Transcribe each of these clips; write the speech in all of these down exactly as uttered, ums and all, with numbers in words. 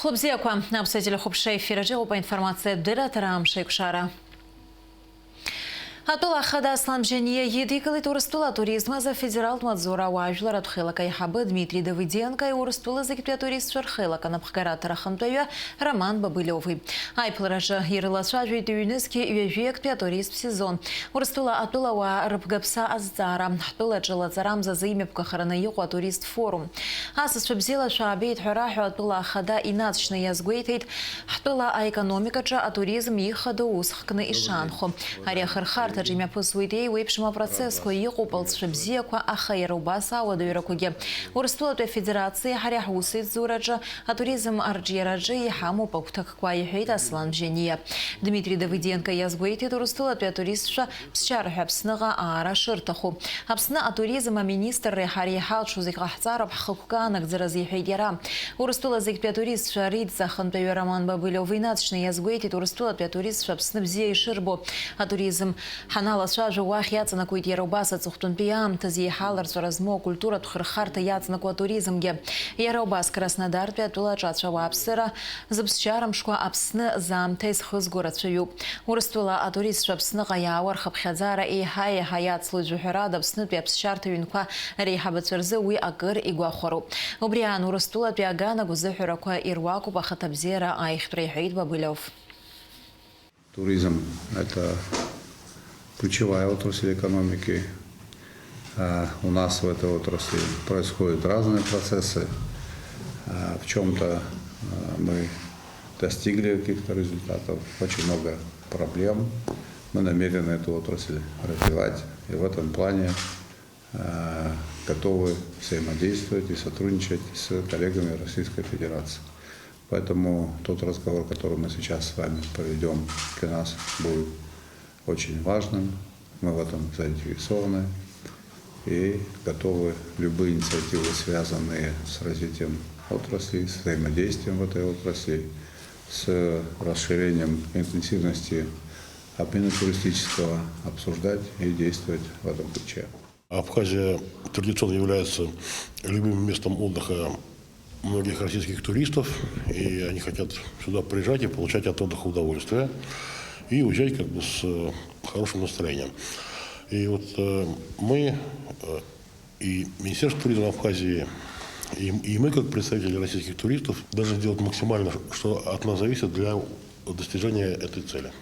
Хәлыбзиақәа, аԥсуа телехәаԥшра ефир аҿы иҟоуп аинформациатә дырраҭара «Амш аиқәшара». Атәыла ахада Аслан Бжьаниа идикылеит Урыстәыла атуризм азы афедералтә маҵзура ауаажәларратә хеилак аиҳабы Дмитри Давыденкои Урыстәыла зегьтәи атуристцәа рхеилак анапхгараҭара ахантәаҩы Роман Бабылиови. Аиԥылараҿы ирылацәажәеит ҩнызқьи ҩажәи актәи атуристтә сезон, Урыстәыла атәылауаа рыбгаԥса азҵаара, ҳтәылаҿы лаҵарамзазы имҩаԥгахараны иҟоу атуристтә форум. Асасцәа бзиала шәаабеит ҳәа раҳәо атәыла ахада инаҵшьны иазгәеиҭеит, ҳтәыла аекономикаҿы атуризм ихадоу ус хкны ишаанхо. Ари ахырхарҭаҿы имҩаԥысуеит еиуеиԥшым апроцессқәа, иҟоуп алҵшәа бзиақәа, аха иара убас ауадаҩрақәагьы. Урыстәылатәи Афедерациеи ҳареи ҳусеицураҿы атуризм арҿиараҿы иҳамоуп агәҭакқәа, иҳәеит Аслан Бжьаниа. Дмитри Давыденко иазгәеиҭеит, Урыстәылатәи атуристцәа ԥсшьара ҳәа Аԥсныҟа аара шырҭаху. Аԥсны атуризм аминистрреи ҳареи иҳалшо зегь ҟаҳҵароуп ҳхықәкы анагӡаразы, иҳәеит иара. Урыстәыла зегьтәи атуристцәа ридҵа ахантәаҩы Роман Бабылиов инаҵшьны иазгәеиҭеит, Урыстәылатәи атуристцәа Аԥсны бзиа ишырбо. Атуризм ҳаналацәажәо, уахь иаҵанакуеит иара убас аҵыхәтәантәи аамҭазы еиҳа аларҵәара змоу акультуратә хырхарҭа иаҵанакуа атуризмгьы. Иара убас Краснодартәи атәылаҿы ацәа ауааԥсыра зыԥсшьара мшқәа Аԥсны заамҭа изхызго рацәаҩуп. Урыстәыла атуристцәа Аԥсныҟа иаауа рхыԥхьаӡара еиҳа-еиҳа иацлоит, жәаҳәарада, Аԥснытәи аԥсшьарҭа ҩынқәа реиҳабацәа рзы уи акыр игәахәароуп. Убри аан, Урыстәылатәи аган агәазыҳәарақәа ируакуп ахаҭабзиара аихтәра, иҳәеит Бабылиов. Туризм — это ключевая отрасль экономики. А у нас в этой отрасли происходят разные процессы. А в чем-то, а, мы достигли каких-то результатов, очень много проблем. Мы намерены эту отрасль развивать. И в этом плане, а, готовы взаимодействовать и сотрудничать с коллегами Российской Федерации. Поэтому тот разговор, который мы сейчас с вами проведем, для нас будет очень важным. Мы в этом заинтересованы и готовы любые инициативы, связанные с развитием отрасли, с взаимодействием в этой отрасли, с расширением интенсивности обмена туристического, обсуждать и действовать в этом ключе. Абхазия традиционно является любимым местом отдыха многих российских туристов, и они хотят сюда приезжать и получать от отдыха удовольствие, и уезжать как бы с, э, хорошим настроением. И вот, э, мы, э, и Министерство туризма Абхазии, и, и мы, как представители российских туристов, должны сделать максимально, что от нас зависит, для достижения этой цели.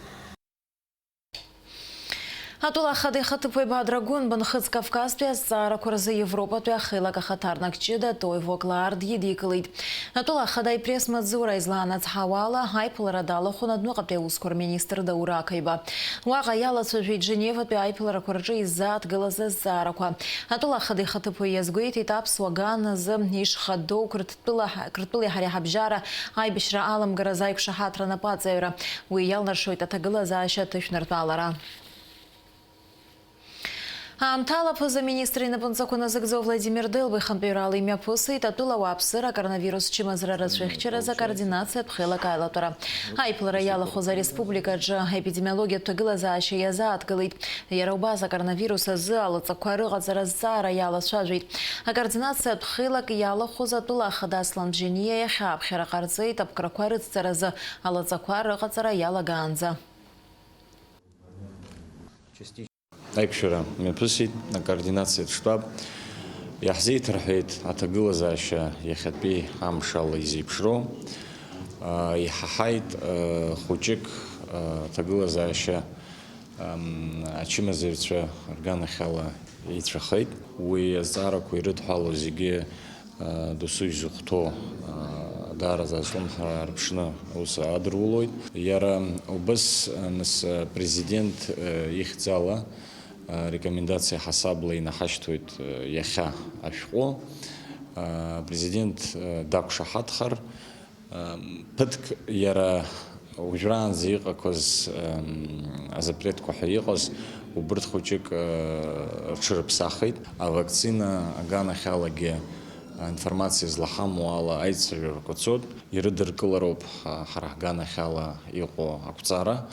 Атәыла ахада ихаҭыԥуаҩ Бадра Гәынба Нхыҵ Кавказтәи азҵаарақәа рзы Европатәи ахеилак ахаҭарнак ҷыда Тойво Клаар дидикылеит. Атәыла ахада ипресс-маҵзура излаанацҳауа ала, аиԥылара далахәын адәныҟатәи аусқәа рминистр Даур Ақаиба. Уаҟа иалацәажәеит Женеватәи аиԥыларақәа рҿы иззааҭгылаз азҵаарақәа. Атәыла ахада ихаҭыԥуаҩ иазгәеиҭеит, аԥсуа ган азы ишхадоу Қырҭтәыла, Қырҭтәылеи ҳареи ҳабжьара аибашьра аламгаразы аиқәшаҳаҭра анапаҵаҩра. Уи иалнаршоит аҭагылазаашьа аҭышәнартәалара. Аамҭала аԥыза-министр инапынҵақәа назыгӡо Владимир Делба ихантәаҩрала имҩаԥысит атәыла ауааԥсыра акоронавирус чымазара рацәыхьчаразы акоординациатә хеилак аилатәара. Аиԥылара иалахәыз ареспубликаҿы аепидемиологиатә ҭагылазаашьа иазааҭгылеит. Иара убас акоронавирус азы алаҵақәа рыҟаҵара азҵаара иалацәажәеит. Акоординациатә хеилак иалахәыз атәыла ахада Аслан Бжьаниа иахьа аԥхьара ҟарҵеит аԥкрақәа рыцҵаразы алаҵақәа рыҟаҵара иалагаанӡа. Аиқәшәара мҩаԥысит акоординациатә штаб. Иаҳзеиҭарҳәеит аҭагылазаашьа иахьатәи амш ала изеиԥшроу. Иҳаҳаит, хәыҷык аҭагылазаашьа ачымазаҩцәа рганахьала еицәахеит. Уи азҵаарақәа ирыдҳәалоу зегьы досу изыхәҭоу, даараӡа азҿлымҳара рыԥшны аус адырулоит. Иара убас, нас, апрезидент ихьӡала арекомендациа ҳасабла инаҳашьҭуеит иахьа ашәҟәы. Апрезидент дақәшаҳаҭхар, Ам, ԥыҭк иара уажәраанӡа иҟақәаз, ам, азапретқәа ҳәа иҟаз, убырҭ хәыҷык, а, рҽырыԥсахит. Авакцина аганахьалагьы, а, информациа злаҳамоу ала аицәажәарақәа цоит. Ирыдыркылароуп, а, ҳара ҳганахьала иҟоу ақәҵара.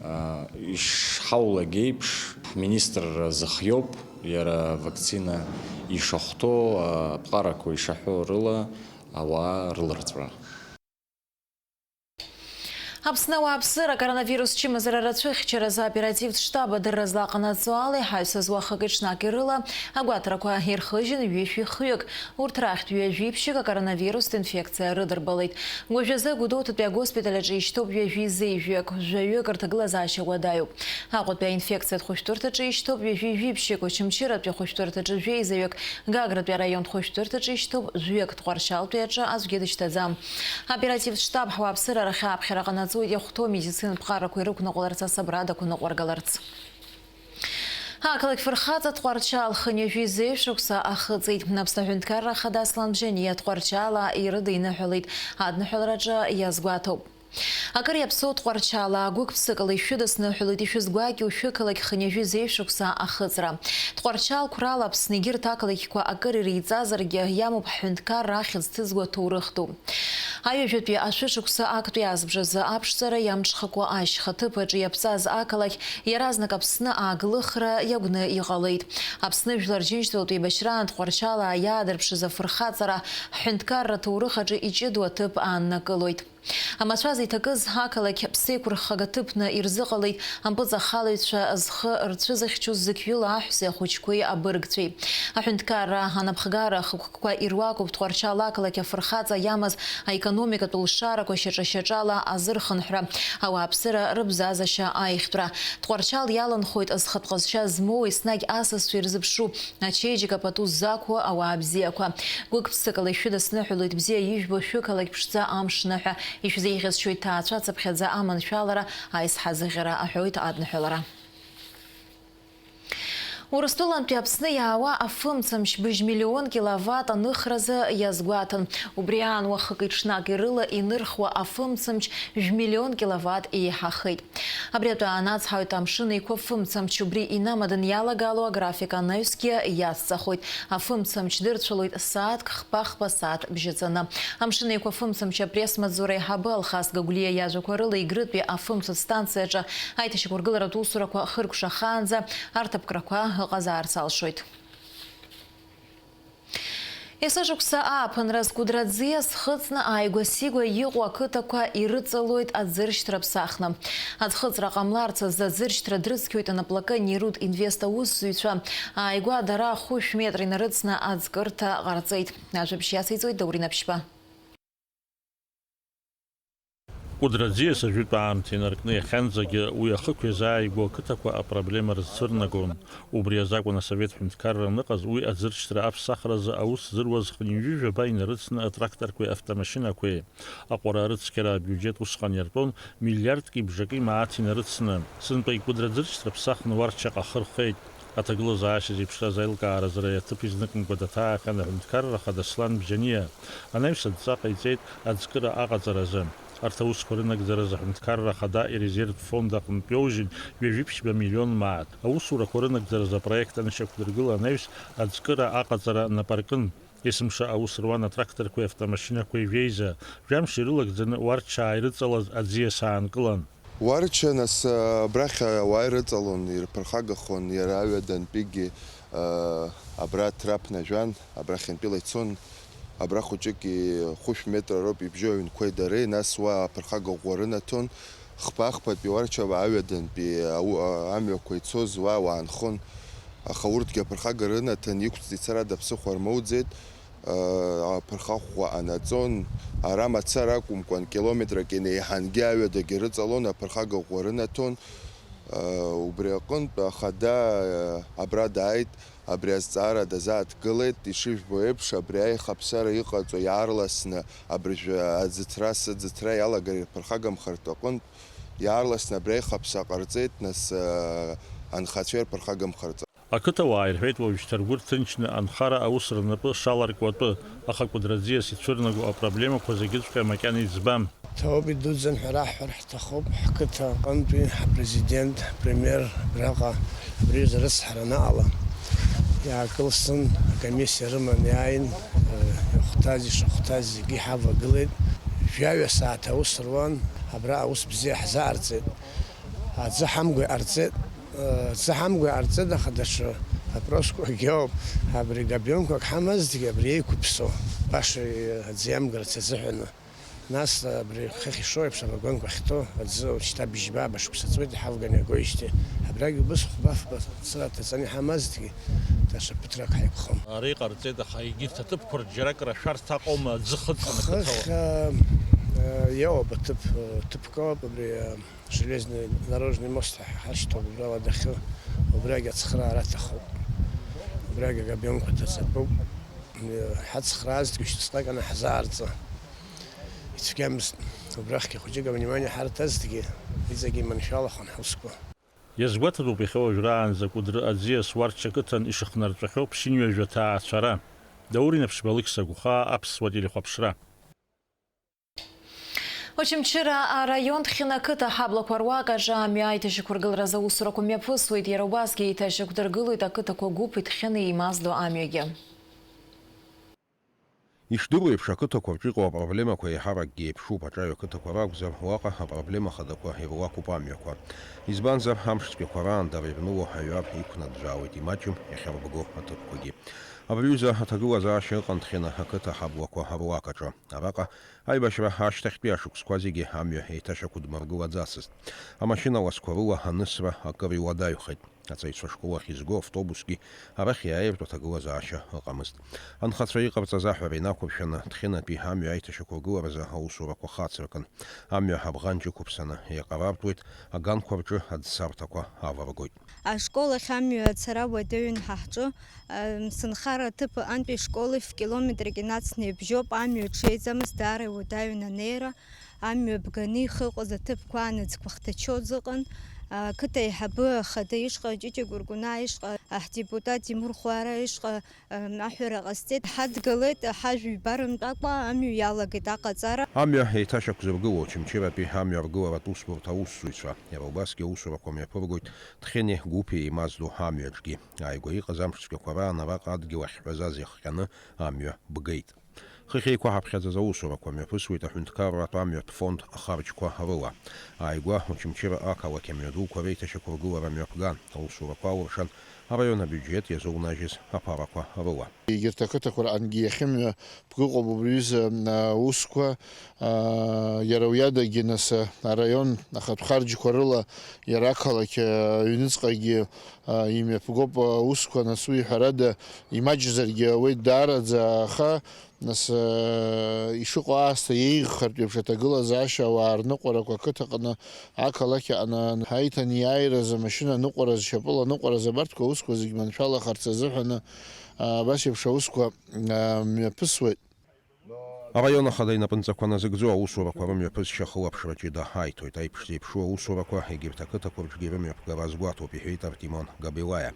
А, ишҳаулагь еиԥш, ҳминистрра зыхиоуп иара авакцина ишахәҭоу, а, аԥҟарақәа ишаҳәо рыла ауаа рыларҵәара. Аԥсны ауааԥсыра акоронавирус чымазара рацәыхьчаразы аоперативтә штаб адырра злаҟанаҵо ала, иҳаҩсыз уахыки ҽнаки рыла агәаҭарақәа ирхыжьын ҩышәи хҩык. Урҭ рахьтә ҩажәи ԥшьык акоронавирустә инфекциа рыдырбалеит. Уажәазы Гәдоуҭатәи агоспиталь аҿы ишьҭоуп ҩажәи зеижәҩык, жәаҩык рҭагылазаашьа уадаҩуп. Аҟәатәи аинфекциатә хәышәтәырҭаҿы ишьҭоуп ҩажәи жәиԥшьык, Очамчыратәи ахәышәтәырҭаҿы жәеизаҩык, Гагратәи араионтә хәышәтәырҭаҿы ишьҭоуп жәҩык, Тҟәарчалтәи аҿы аӡәгьы дышьҭаӡам. Аоперативтә штаб ҳауааԥсыра рахь аԥхьара ҟанаҵоит иахәҭоу амедицинатә ԥҟарақәа ирықәныҟәаларц, асабрадақәа ныҟәаргаларц. Ақалақь фырхаҵа Тҟәарчал хынҩажәи зеижә шықәса ахыҵит. Аԥсны аҳәынҭқарра Ахада Аслан Бжьаниа Тҟәарчала ирыдиныҳәалеит, адныҳәалараҿы иазгәаҭоуп. Акыр иаԥсоу Тҟәарчала гәык-ԥсыкала ишәыдысныҳәалоит, ишәызгәакьоу шәықалақь хынҩажәи зеижә шықәса ахыҵра. Тҟәарчал, Қәрала Аԥсны егьырҭ ақалақьқәа акыр иреиҵазаргьы, иамоуп ҳҳәынҭқарра ахьӡ ҭызго аҭоурых ду. Аҩажәатәи ашәышықәса актәи азбжазы аԥшӡара иамҽхакәа ашьха ҭыԥ аҿы иаԥҵаз ақалақь иаразнак Аԥсны ааглыхра иагәны иҟалеит. Аԥсны Жәлар Џьынџьтәылатә еибашьраан Тҟәарчала иаадырԥшыз афырхаҵара ҳҳәынҭқарра ҭоурых аҿы иҷыдоу аҭыԥ ааннакылоит. Амацәаз иҭакыз ақалақь ԥсеиқәырхага ҭыԥны ирзыҟалеит, ампыҵахалаҩцәа зхы рцәызыхьчоз зықьҩыла аҳәсеи ахәыҷқәеи абыргцәеи. Аҳәынҭқарра анапхгара ахықәкқәа ируакуп Тҟәарчал ақалақь афырхаҵа иамаз аекономикатә лшарақәа шьаҿа-шьаҿала азырхынҳәра, ауааԥсыра рыбзазашьа аихтәра. Тҟәарчал иаланхоит зхатә ҟазшьа змоу, еснагь асасцәа ирзыԥшу, ачеиџьыка пату ззақәу ауаа бзиақәа. Гәык-ԥсыкала ишәыдысныҳәалоит бзиа ижәбо шәықалақь ԥшӡа амш ныҳәа. Ишәзеиӷьасшьоит ҭаацәа цыԥхьаӡа аманшәалара, аизҳазыӷьара, аҳәоит адныҳәалара. Урыстәылантәи Аԥсны иаауа афымцамч быжь миллион киловатт аныхразы иазгәаҭан. Убри аан уахыки ҽнаки рыла инырхуа афымцамч жәмиллион киловатт еиҳахеит. Абри атәы аанацҳауеит Амшын Еиқәа фымцамч. Убри инамадан иалагало аграфик анаҩсгьы иацҵахоит. Афымцамч дырцәалоит сааҭк хԥа-хԥа сааҭ бжьаҵаны. Амшын Еиқәа фымцамч апресс-маҵзура аиҳабы Алхас Гагәлиа иажәақәа рыла Егрытәи афымцамч станциаҿы аиҭашьақәыргыларатә усурақәа хыркәшахаанӡа арҭ аԥкрақәа ыҟазаарц алшоит. Есышықәса ааԥынраз Кәыдра аӡиас хыҵны ааигәа-сигәа иҟоу ақыҭақәа ирыҵалоит аӡыршьҭра ԥсахны. Аӡхыҵра ҟамларц азы аӡыршьҭра дрыцқьоит анаплакы Нерут Инвест аусзуҩцәа. Ааигәа дара хәышә метр инарыцны аӡкырҭа ҟарҵеит. Ажәабжь иациҵоит Даур Инаԥшьба. Кәыдра аӡиас ажәытә аамҭа инаркны иахьанӡагьы уи ахықә иазааигәоу ақыҭақәа апроблема рызцәырнагон. Убри азакәын Асовет ҳәынҭқарра аныҟаз уи аӡыршьҭра аԥсахразы аус зыруаз хынҩажәи жәаба инарыцны атракторқәеи автомашьынақәеи. Аҟәара арыцқьара абиуџьет усҟан иартәон миллиардки бжаки мааҭ инарыцны. Сынтәа икәыдра аӡыршьҭра ԥсахны Уарчаҟа ахы рхеит. Аҭагылазаашьа зеиԥшраз аилкааразы ари аҭыԥ изныкымкәа даҭаахьан аҳәынҭқарра Ахада Аслан Бжьаниа. Анаҩс адҵа ҟаиҵеит аӡкыра аҟаҵаразы. Арҭ аусқәа рынагӡаразы аҳәынҭқарра Ахада ирезервтә фонд аҟынтә иоужьын ҩажәи ԥшьба миллион мааҭ. Аусурақәа рынагӡаразы апроект анышьақәдыргыла анаҩс аӡкыра аҟаҵара нап аркын. Есымша аус руан атракторқәеи автомашьынақәеи жәеиза, жәамш ирылагӡаны Уарчаа ирыҵалаз аӡиас аанкылан. Уарча, нас, абрахь ауаа ирыҵалон, ирԥырхагахон, иара аҩадантәигьы, а, абра аҭра ԥнажәан, абрахьынтәила ицон, абра хәыҷык и-, хәышә метра роуп ибжьоу аҩнқәеи дареи, нас уа аԥырхага ӷәӷәа рынаҭон, хԥа-хԥатәи Уарча аҩадантәи ау-, а-, амҩақәа ицоз уа уаанхон, аха урҭгьы аԥырхага рынаҭан, иқәҵ-, ицарада ԥсыхәа рмоуӡеит. Аԥырхаӷәӷәа анаҵон, ара мацара акәымкәан, километрак инеиҳангьы аҩадагьы рыҵалон, аԥырхага ӷәӷәа рынаҭон. Убри аҟынтә ахада абра дааит, абри азҵаара дазааҭгылеит, ишыжәбо еиԥш, абри аихаԥсара иҟаҵо иаарласны абыржәы аӡыҭра, сыӡыҭра иалагар ирԥырхагамхартә аҟынтә, иаарласны абри аихаԥса ҟарҵеит, нас, анхацәа ирԥырхагамхарц. Ақыҭауаа ирҳәеит, уажәшьҭа ргәы рҭынчны анхара аус рнапы шаларкуа атәы, аха Кәыдра аӡиас ицәырнаго апроблемақәа зегьыҵәҟьа макьана иӡбам. Ҭоуп идуӡӡан ҳәа раҳҳәар ҳҭахуп, ҳқыҭа аҟынтәи ҳпрезидент, ҳпремиер абраҟа абри аҩыза арыцҳара анаҟала, иаакылсын, акомиссиа рыманы иааин, ихәҭаз, ишыхәҭаз зегьы ҳавагылеит. Жәаҩа сааҭ аус руан, абра аус бзиа ҳзааирҵеит. Аӡы ҳамгәа иҟарҵеит, аӡы ҳамгәа иҟарҵеит, аха даҽа вопросқәакгьы ауп. Абри габионқәак ҳамазҭгьы, абри еиқәыԥсо, баша аӡы иамгарц азыҳәаны. Нас абри хыхь ишоу еиԥш авагонқәа ахьҭоу аӡы уажәшьҭа бжьба-ааба шықәса ҵуеит иҳавганы иагоижьҭеи. Абрагь убыс хәба-фба цыра ҭаҵаны иҳамазҭгьы, даҽа ԥыҭрак ҳаиқәхон. Ара иҟарҵеит, аха егьырҭ аҭыԥқәа рҿы џьаракыр ашәарҭа аҟоума аӡы хыҵаны қыҭала? Хыхь, а, а, иоуп аҭыԥ, а, ҭыԥк ауп абри, а, железный дорожный мост ҳа-, ҳашьҭоуп, убрала дахьы, убрагь ацхыраара аҭахуп. Убрагь агабионқәа ҭацатәуп. Ҳацхраазҭгьы шьҭахьҟа ҳзаарҵа. Ицәгьамызт. Убрахьгьы хәыҷык авнимание ҳарҭазҭгьы, иҵегьы иманшәалахон ҳусқәа. Иазгәаҭатәуп иахьа уажәраанӡа Кәыдры аӡиас Уарча ақыҭан ишыхнарҵәахьоу ԥшьынҩажәа ҭаацәара. Даур Инаԥшьба, Алықьса Гәхаа, Аԥсуа телехәаԥшра. Очамчыра араион Ҭхьына ақыҭа аҳаблақәа руак аҿы амҩа аиҭашьақәыргыларазы аусурақәа мҩаԥысуеит, иара убасгьы еиҭашьақәдыргылоит ақыҭақәа гәыԥ иҭхьыны еимаздо амҩагьы. Ишдыру еиԥш, ақыҭақәа рҿы иҟоу апроблемақәа еиҳаракгьы еиԥшуп, аҿаҩа қыҭақәа ракәзар, уаҟа апроблема хадақәа ируакуп амҩақәа. Избанзар, амш цәгьақәа раан дара ирныло аҩар иқәнаӡәӡәаауеит, имаҷым иахьарбго аҭыԥқәагьы. Абри аҩыза аҭагылазаашьа ыҟан Ҭхьына ақыҭа аҳаблақәа руак аҿы. Араҟа аибашьра ашьҭахьтәи ашықәсқәа зегьы амҩа еиҭашьақәдмыргылаӡацызт. Амашьына ласқәа рыла анысра акыр иуадаҩхеит. Аҵаҩцәа ашкол ахь изго автобусгьы арахь иааиртә аҭагылазаашьа ыҟамызт. Анхацәа иҟарҵаз аҳәара инақәыршәаны, Ҭхьынатәи амҩа аиҭашьақәыргыларазы аусурақәа хацыркын. Амҩа ҳабӷанҷ ықәыԥсаны иаҟарартәуеит, аганқәа рҿы аӡсарҭақәа аваргоит. Ашкол ахь амҩа ацара уадаҩын ҳа ҳҿы. Амсынхара аҭыԥ аҟынтәи ашкол ахь километрак инацны ибжьоуп, амҩа ҽеиӡамызт, даара иуадаҩын анеира. Амҩа бганы ихыҟаз аҭыԥқәа анаӡқәа хҭачоз ыҟан. Ақыҭа аиҳабы ахада ишҟа, Ҷыҷа Гәыргәынаа ишҟа, аҳдепутат Тимур Хәара ишҟа, ам, аҳәара ҟасҵеит. Ҳадгылеит, ҳажәҩба рымтәакәа амҩа иалагеит аҟаҵара. Амҩа еиҭашьақәзыргыло Очамчыратәи амҩа аргыларатә усбарҭа аусзуҩцәа, иара убасгьы аусурақәа мҩаԥыргоит Ҭхьыни Гәыԥи еимаздо амҩаҿгьы. Ааигәа иҟаз амш цәгьақәа раан араҟа адгьыл ахьҳәазаз иахҟьаны амҩа бгеит. Хыхь еиқәаҳаԥхьаӡаз аусурақәа мҩаԥысуеит аҳәынҭқарратә амҩатә фонд ахарџьқәа рыла. Ааигәа Очамчыра ақалақь амҩадуқәа реиҭашьақәыргылара мҩаԥган, аусурақәа алыршан араион абиуџьет иазунажьыз аԥарақәа рыла. Егьырҭ ақыҭақәа рҟынгьы иахьымҩа ԥгыҟоуп убри аҩыза, а, усқәа, а, иара уи адагьы, нас, а, араион ахатә харџьқәа рыла иара ақалақь, а, аҩныҵҟагьы, а, имҩаԥгоуп, а, усқәа, нас уи ҳәарада имаҷзаргьы ауеит даараӡа, аха, нас, а, ишыҟоу аасҭа еиӷьхартә еиԥш аҭагылазаашьа ауаа рныҟәарақәа ақыҭаҟны, ақалақь аҟны аиҭанеиааиразы, амашьына аныҟәаразы, шьапыла аныҟәаразы, абарҭқәа аусқәа зегь маншәалахарц азыҳәаны, а, абас еиԥш аусқәа, а, мҩаԥысуеит. Араион ахада инапынҵақәа назыгӡо аусурақәа рымҩаԥысшьа ахылаԥшра ҷыда аиҭоит. Аиԥш зеиԥшу аусурақәа егьырҭ ақыҭақәа рҿгьы рымҩаԥгара азгәаҭоуп, иҳәеит Артимон Габилаиа.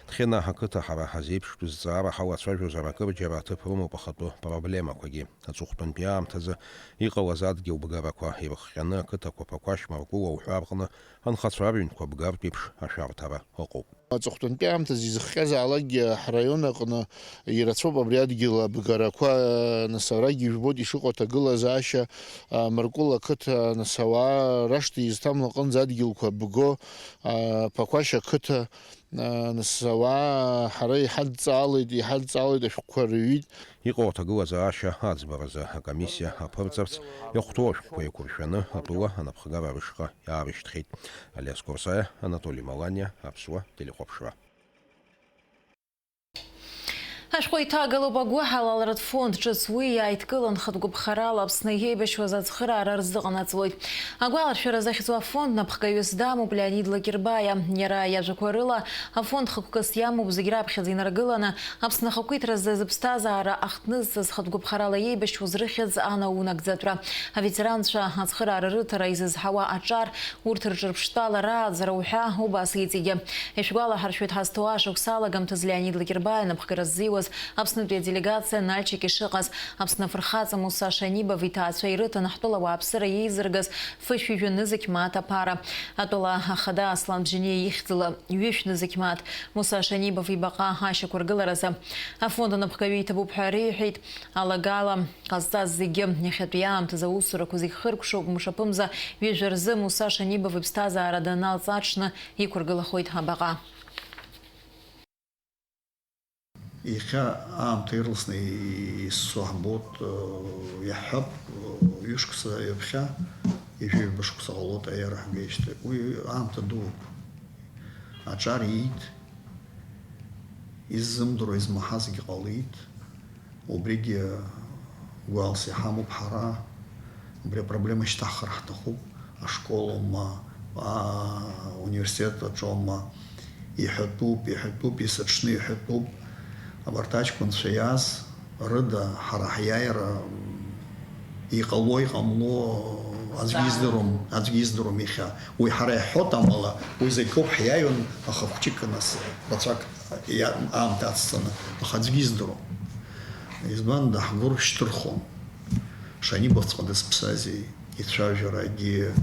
Ҭхьына ақыҭа ҳара ҳазеиԥштәыз зҵаара ҳалацәажәозар, акырџьара аҭыԥ рымоуп ахатәы проблемақәагьы. Аҵыхәтәантәи аамҭазы иҟалаз адгьыл бгарақәа ирыхҟьаны ақыҭақәа Ԥақәашь, Маркәыла уҳәа рҟны анхацәа рыҩнқәа бгартә еиԥш ашәарҭара ыҟоуп. Аҵыхәтәантәи аамҭазы изыхҟьазаалакгьы ҳраион аҟны ирацәоуп абри адгьыл абгарақәа, нас арагьы ижәбоит ишыҟоу аҭагылазаашьа, а, Маркәыла ақыҭа, нас ауаа рашҭа изҭамло аҟынӡа адгьылқәа бго, а, Ԥақәашь ақыҭа, а, нас ауаа ҳара иҳадҵаалеит, иҳадҵаалеит, ашәҟәқәа рыҩит. Иҟоу аҭагылазаашьа аӡбаразы акомиссиа аԥырҵарц иахәҭоу ашәҟәқәа еиқәыршәаны атәыла анапхгара рышҟа иаарышьҭхьеит. Алиас Қәарсаиа, Анатоли Маланиа, Аԥсуа телехәаԥшра. Ашәҟәы иҭагалоуп агәыҳалалратә фонд ҿыц, уи иааидкылан хатә гәаԥхарала Аԥсны иеибашьуаз ацхыраара рзыҟанаҵоит. Агәаларшәара захьӡу афонд напхгаҩыс дамоуп Леонид Лакербаиа. Иара иажәақәа рыла, афонд хықәкыс иамоуп зегь раԥхьаӡа инаргыланы, Аԥсны ахақәиҭразы зыԥсҭазаара ахҭнызҵаз хатә гәаԥхарала иеибашьуаз рыхьӡ анаунагӡатәра, аветеранцәа ацхыраара рыҭара изызҳауа аҿар, урҭ рҿырԥштәала рааӡара уҳәа убас иҵегьы. Ишәгәалаҳаршәоит, ҳазҭоу ашықәс алагамҭазы Леонид Лакербаиа напхгара ззиуаз Аԥснытәи аделегациа Нальчик ишыҟаз, Аԥсны афырхаҵа Муса Шанибов иҭаацәа ирыҭан ҳтәыла ауааԥсыра еизыргаз фышәи жәа нызқь мааҭ аԥара. Атәыла ахада Аслан Бжьаниа ихьӡала ҩышә нызқь мааҭ Муса Шанибов ибаҟа ашьақәыргыларазы. Афонд анапхгаҩы иҭабуп ҳәа реиҳәеит. Алагала ҟазҵаз зегьы, иахьатәи аамҭазы аусурақәа зегь хыркәшоуп, мшаԥымза ҩажәа рзы Муса Шанибов иԥсҭазаара даналҵ аҽны иқәыргылахоит абаҟа. Иахьа аамҭа ирласны исҳәо ҳбоит, иаҳҳәап, ҩышықәса ҩаԥхьа, ҩажәи ҩба шықәса ҟалоит аиааира ҳгеижьҭеи. Уи аамҭа дууп. Аҿар иит, иззымдыруа, измаҳазгьы ҟалеит. Убригьы гәалс иҳамоуп ҳара. Убри апроблема шьҭаҳхыр ҳҭахуп. Ашколоума, ауниверситет аҿоума, иҳәатәуп, иҳәатәуп, есыҽны иҳәатәуп. Абарҭ аҷкәынцәа иааз рыда ҳара ҳиааира иҟало, иҟамло аӡәгьы издыруам, аӡәгьы издыруам иахьа. Уи ҳара иаҳҳәоит амала, уи зегь акоуп ҳиааиуан, аха хәҷык нас рацәак иа-, аамҭа ацҵаны, аха аӡәгьы издыруам. Избан, даҳгәыршьҭырхон. Шанибовҵәҟьа дызԥсазеи, ицәажәарагьы,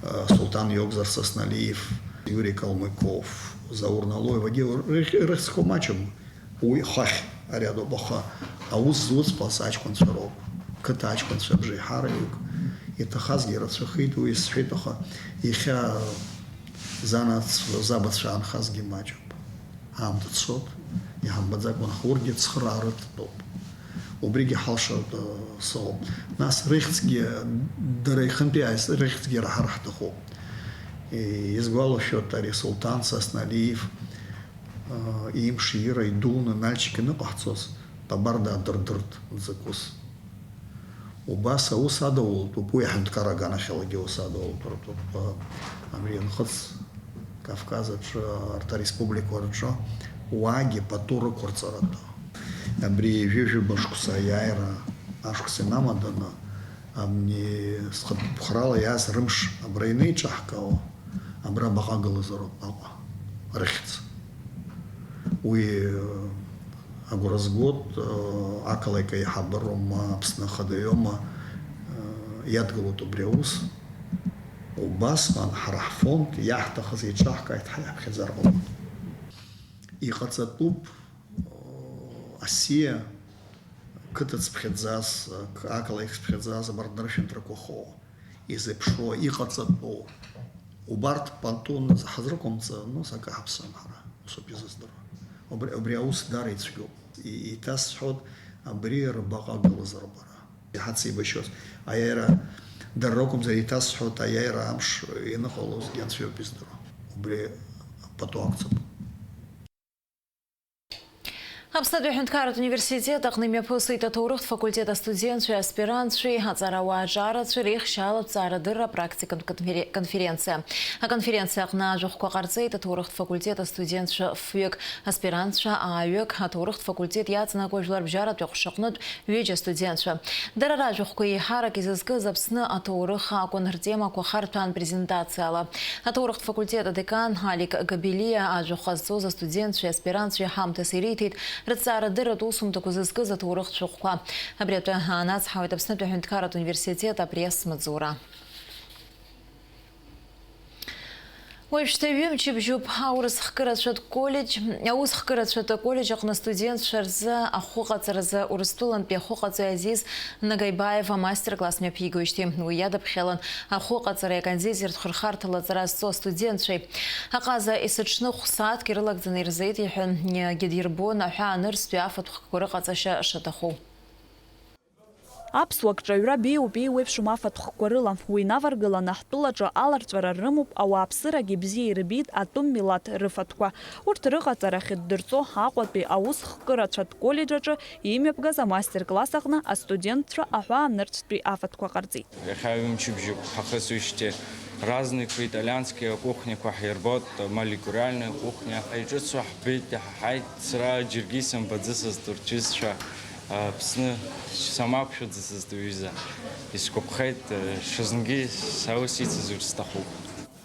а, Сулҭан иоугзар Сасналиев, Иури Калмыков, Заур Налоевагьы рых-, рыхьӡқәа маҷым. Уи хыхь ари адоуп, аха аус зуҵҟаз аҷкәынцәа роуп. Қыҭа аҷкәынцәа абжеиҳараҩык. Иҭахазгьы рацәахеит, уи сҳәеит, аха иахьа занааҭ забацәа аанхазгьы маҷуп. Аамҭа цоит, иҳамбаӡакәа, аха урҭгьы ацхыраара рыҭатәуп. Убригьы ҳалшартә, э, сыҟоуп. Нас рыхьӡгьы, дара ихынтәи ааиз-, рыхьӡгьы раҳар ҳҭахуп. Э, исгәалашәоит ари Сулҭан Сасналиев, э, имшира идуны Нальчик иныҟаҳҵоз, Ҭабарда адырдырт дзакәыз. Убас аус адаултәуп, уи аҳәынҭқар аганахьалагьы аус адаултәыртәуп. Абри анхыҵ Кавказ аҿы, арҭ ареспубликақәа рҿы уаагьы пату рықәырҵаратәы. Абри ҩажәи ҩба шықәса аиааира ашықәс инамаданы, абни схатә гәыԥхарала иааз рымш абра инеиҿаҳкаауа, абра баҟа гылазароуп Аҟәа рыхьӡ. Уи, э, агәра згоит, э, ақалақь аиҳабыроума, Аԥсны ахадаҩома, э, иадгылоит убри аус. Убасҟан ҳара ҳфонд иаҳҭахыз еиҿаҳкааит, ҳаиаԥхьаӡар ҟалоит. Иҟаҵатәуп, э, асиа, қыҭа цыԥхьаӡаз, қ-, ақалақь цыԥхьаӡаз абарҭ рышәынҭрақәа хо, изеиԥшроу, иҟаҵатәу, убарҭ пату ҳазрықәымҵа, ну, сакы ҳаԥсам ҳара, усоуп изыздыруа. Убри, убри аус даара ицәгьоуп. И-, иҭасҳәоит, абри рбаҟа гылазароуп ара. Иҳацеибашьуаз аиааира дара ракәымзар, иҭасҳәоит, аиааира амш ианыҟалозгьы Анцәа иоуп издыруа. Убри пату ақәҵатәуп. Аԥснытәи аҳәынҭқарратә университет аҟны имҩаԥысит аҭоурыхтә факультет астудентцәеи аспирантцәеи аҵарауаа ҿарацәеи реихшьаала аҭҵаарадырра апрактикатә конфере-, конференциа. Аконференциа аҟны ажәахәқәа ҟарҵеит аҭоурыхтә факультет астудентцәа фҩык, аспирантцәа ааҩык, аҭоурыхтә факультет иаҵанакуа жәларбжьаратәи аҟәшаҟнытә ҩыџьа астудентцәа. Дара ражәахәқәа еиҳарак изызкыз Аԥсны аҭоурых акәын, ртемақәа харҭәаан презентациала. Аҭоурыхтә факультет адекан Алик Габелиа ажәахә ҟазҵоз астудентцәеи аспирантцәеи ҳамҭас ириҭеит рыҭҵаарадырратә усумҭақәа зызкыз аҭоурыхтә шәҟәқәа. Абри атәы аанацҳауеит Аԥснытәи аҳәынҭқарратә университет апресс-маҵзура. Уажәшьҭа ҩымчыбжьуп аурыс хкырацәатә коллеџь, аус хкырацәатә аколлеџь аҟны астудентцәа рзы ахәыҟаҵаразы Урыстәылантәи ахәыҟаҵаҩ Азиз Нагаибаев амастер-класс мҩаԥигоижьҭеи. Уи иадаԥхьалан ахәыҟаҵареи акондитерратә хырхарҭала аҵара зҵо астудентцәеи. Аҟаза есыҽны хә-сааҭк ирылагӡаны ирзеит, иҳәан, иагьадирбон аҳәаанырцәтәи афатә хкқәа рыҟаҵашьа шаҭаху. Аԥсуа кҿаҩра беиоуп еиуеиԥшым афатә хкқәа рыла. Уи инаваргыланы ҳтәылаҿы аларҵәара рымоуп, ауааԥсырагьы бзиа ирбеит атәым милаҭ рыфатәқәа. Урҭ рыҟаҵара ахьыддырҵо Аҟәатәи аус хкырацәатә коллеџь аҿы имҩаԥгаз амастер-класс аҟны астудентцәа аҳәаанырцәтәи афатәқәа ҟарҵеит. Иахьа ҩымчыбжьуп ҳахысуижьҭеи разныйқәа, италианские акухняқәа ҳирбоит, молекулярная кухня. Иҿыцу ҳбеит, иаҳаҳаит, сара џьаргьы исымбаӡацызт урҭ ҩызцәа, Аԥсны самақәшәаӡацызт, ҩыза. Исгәаԥхеит, ҽазынгьы саус ицызар сҭахуп.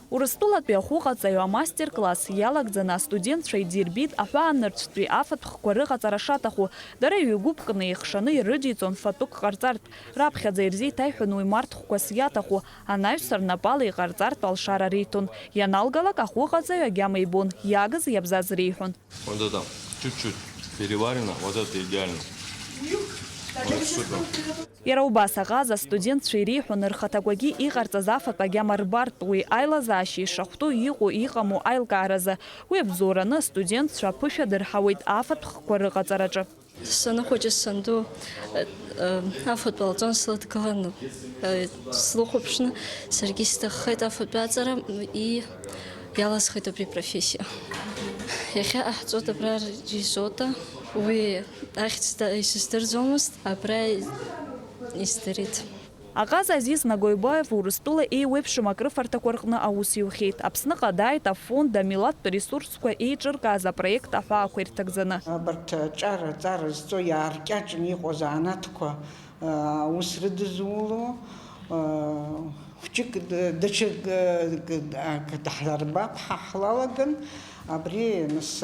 Урыстәылатәи ахәыҟаҵаҩ амастер-класс иалагӡаны астудентцәа идирбеит аҳәаанырцәтәи афатә хкқәа рыҟаҵара шаҭаху, дара ҩ-гәыԥкны еихшаны ирыдиҵон фатәык ҟарҵартә. Раԥхьаӡа ирзеиҭаиҳәон уи марҭ хәқәас иаҭаху, анаҩс рнапала иҟарҵартә алшара риҭон, ианалгалак ахәыҟаҵаҩ агьама ибон, иагыз иабзаз реиҳәон. Вот это чуть-чуть переварено, вот это идеально. Иара убас аҟаза астудентцәа иреиҳәон рхаҭақәагьы иҟарҵаз афатә агьама рбартә, уи аилазаашьа ишахәҭоу иҟоу иҟаму аилкааразы. Уи абзоураны астудентцәа аԥышәа дырҳауеит афатә хкқәа рыҟаҵараҿы. Саныхәыҷыз санду, э, э, афатә ҟалҵон слыдгыланы, э, слыхәаԥшны, саргьы сҭаххеит афатә аҵара, и-, иаласхеит абри профессиа. Иахьа ҟаҳҵоит абра ризота, уи ахьӡ да-, исыздырӡомызт, абра издырит. Аҟаза Азиз Нагоибаев Урыстәыла еиуеиԥшым акрыфарҭақәа рҟны аус иухьеит. Аԥсныҟа дааит афонд амилаҭтә ресурсқәа еиҿыркааз апроект аҳәаақәа ирҭагӡаны. Абарҭ аҿар-, аҵара зҵо иааркьаҿны иҟоу азанааҭқәа, а, аус рыдызуло, а, хәҷык д-, даҽак, а, даҳарбап ҳәа ҳлалаган, абри, нас,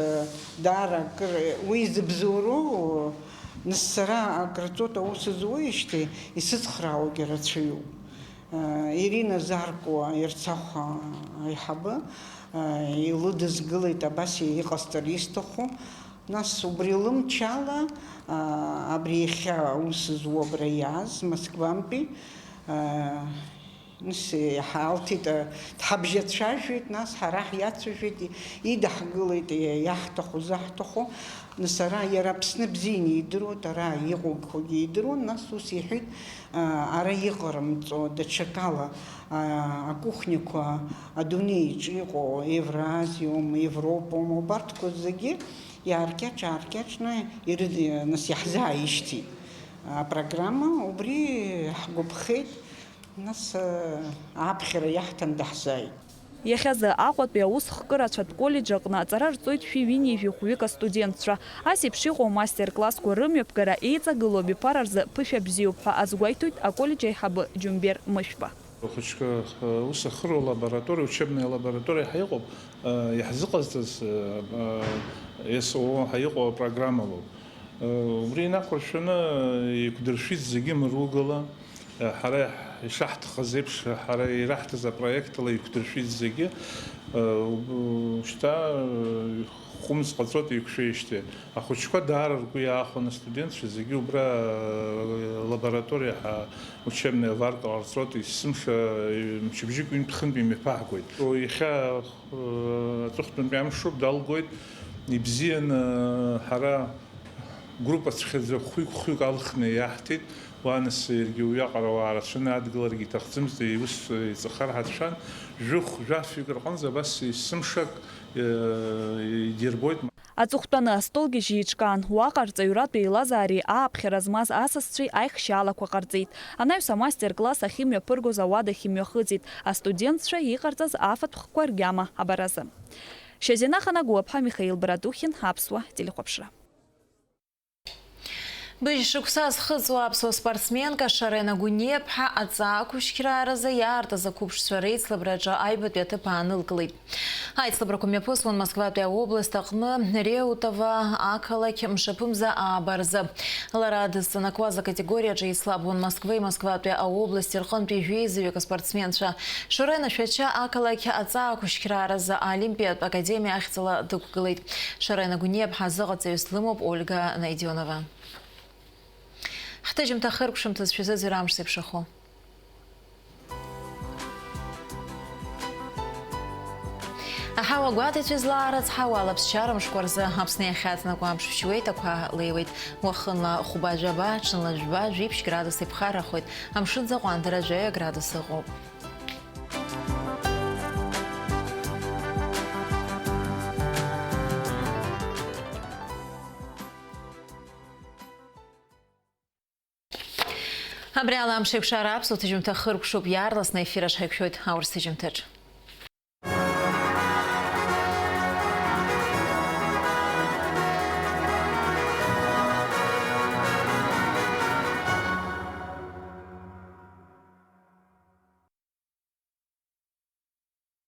даара акыр уи зыбзоуроу, нас, сара акырҵоит аус зуеижьҭеи, исыцхраауагьы рацәаҩуп. Ирина Заркуа, Ерцахә аиҳабы, илыдызгылеит абас иҟасҵар исҭаху. Нас убри лымчала, абри иахьа аус зуа абра иааз, Москвантәи, нас иҳалҭеит, дҳабжьацәажәеит, нас ҳара ҳиацәажәеит, идаҳгылеит, иаҳҭаху, заҳҭаху. Нас ара иара Аԥсны бзианы идыруеит, ара иҟоугьы идыруан, нас ус иҳәеит, ара иҟарымҵо даҽакала, акухниақәа адунеиаҿ иҟоу, Евразиоума, Европоума, убарҭқәа зегьы иааркьаҿ-ааркьаҿны ирыд-, нас иаҳзааишьҭит апрограмма, убри ҳгәаԥхеит, нас ааԥхьара иаҳҭан даҳзааит. Иахьазы Аҟәатәи аус хкы рацәатә коллеџь аҟны аҵара рҵоит шәи ҩынҩажәи хәҩык астудентцәа. Ас еиԥш иҟоу амастер-классқәа рымҩаԥгара еиҵагылоу абиԥара рзы ԥышәа бзиоуп ҳәа азгәеиҭоит аколлеџь аиҳабы Џьумбер Мышәба. Ахәыҷқәа, э, ус ахыруа лабораториа, учебная лабораториа ҳәа иҟоуп, э, иаҳзыҟазҵаз, э, э, S O O ҳәа иҟоу апрограммалоуп. Э, убри инақәыршәаны, э, еиқәдыршәеит зегьы мыругала. Ҳара ишаҳҭахыз еиԥш, ҳара ираҳҭаз апроектла еиқәдыршәеит зегьы. Шьҭа хәымз ҟаҵоит еиқәшәеижьҭеи. Ахәыҷқәа даара ргәы иаахәаны астудентцәа зегьы убра лабораториа ҳәа учебная варка ҟарҵоит, есымша мчыбжьык ҩынтә-хынтә имҩаԥаҳгоит. Иахьа аҵыхәтәантәи амшоуп, далгоит. Ибзианы ҳара Группа цәгьаӡа хәҩык-хәҩык алхны иаҳҭеит, уа нас иаргьы уиаҟара ауаа рацәаны адгыларагьы иҭахӡамызт, ус иҵаха рҳацәан, жәохә-жәафҩык рҟынӡа абас есымшак, э, идирбоит. Аҵыхәтәаны астолгьежь еиҿкаан, уаҟа арҵаҩратә еилазаареи ааԥхьара змаз асасцәеи аихшьаалақәа ҟарҵеит. Анаҩс амастер-класс ахьымҩаԥыргоз ауадахь имҩахыҵит, астудентцәа иҟарҵаз афатә хкқәа ргьама абаразы. Шьазина Ханагәыаԥҳа, Михаил Брадухин, Аԥсуа телехәаԥшра. Быжь шықәса зхыҵуа аԥсуа спортсменка Шарена Гәыниаԥҳа аҵаа ақәышьқьрааразы иаартыз ақәыԥшцәа реицлабраҿы аҩбатәи аҭыԥ аанылкылеит. Аицлабрақәа мҩаԥысуан Москватәи аобласт аҟны Реутово ақалақь мшаԥымза ааба рзы. Лара дызҵанакуаз акатегориаҿы еицлабуан Москвеи Москватәи аобласти рҟынтәи жәеизаҩык аспортсменцәа. Шарена Шәача ақалақь аҵаа ақәышьқьрааразы Олимпиатә академиа ахьӡала дықәгылеит. Шарена Гәыниаԥҳа азыҟаҵаҩыс длымоуп Ольга Найдионова. Ҳҭыжьымҭа хыркәшамҭаз шәазыӡырҩ амш зеиԥшрахо. Аҳауа гәаҭаҩцәа излаарыцҳауа алаԥсшьара мшқәа рзы Аԥсны иахьаҵанакуа амш ԥшьуеит, ақәа леиуеит. Уахынла хәба-жәаба, ҽынла жәба, жәиԥшь градус иԥхаррахоит. Амшын аӡы аҟәандара жәаҩа градус ыҟоуп. Абри ала амш еиқәшара аԥсуа ҭыжьымҭа хыркәшоуп, иаарласны аефир аҿы ҳаиқәшәоит аурыс ҭыжьымҭаҿ.